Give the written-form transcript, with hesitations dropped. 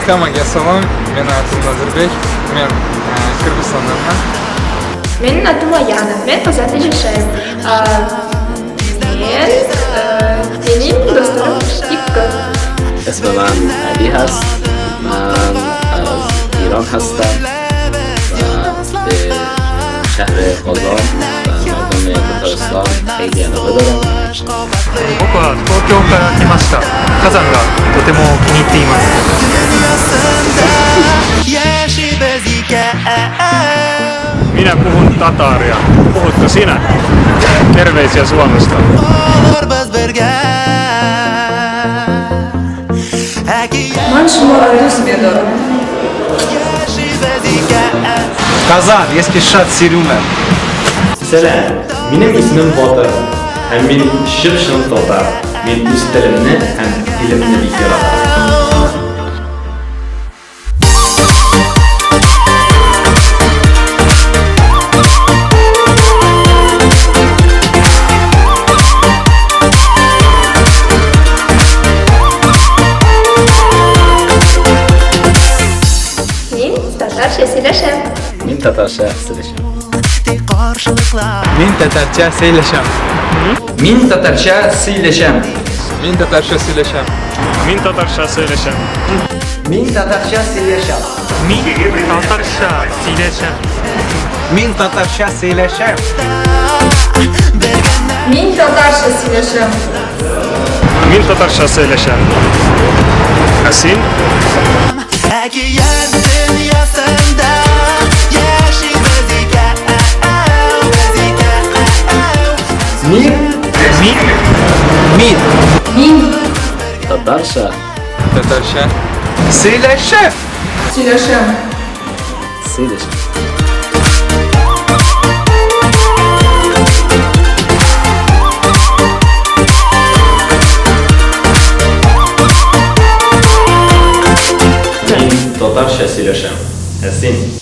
Hammaga salom, meni atim Nodirbek, men Qirg'izistondanman. Mening atim Ayana, men Qozonda yashayman. Men mening do'stlarim ikki. اسم من علی هست. من از ایران هستم و به شهر قازان و مردم تاتارستان خیلی علاقه دارم. 僕は東京から来ました。火山がとても気に入っています。 Minä puhun tataria. Puhutko sinä? Terveisiä Suomesta. Ман шуморо дӯст медорам. Казан, ես քեզ շատ սիրում եմ։ Сәлам, минем исемем Батыр һәм мин чып-чын татар. Мин үз телемне һәм илемне бик яратам. Мин татарча сөйләшәм. Мин татарча сөйләшәм. Мин татарча сөйләшәм. Мин татарча сөйләшәм. Мин татарча сөйләшәм. Мин татарча сөйләшәм. Мин татарча сөйләшәм. Мин татарча сөйләшәм. Мин татарча сөйләшәм. Мин татарча сөйләшәм. Мин татарча сөйләшәм. Ә син? Океан дөньясында яшибез икәү, без икәү. Мин Мин мин Мин Татарча Татарча сөйләшәм. сөйләшәм. сөйләшәм. Мин татарча сөйләшәм. Ә син?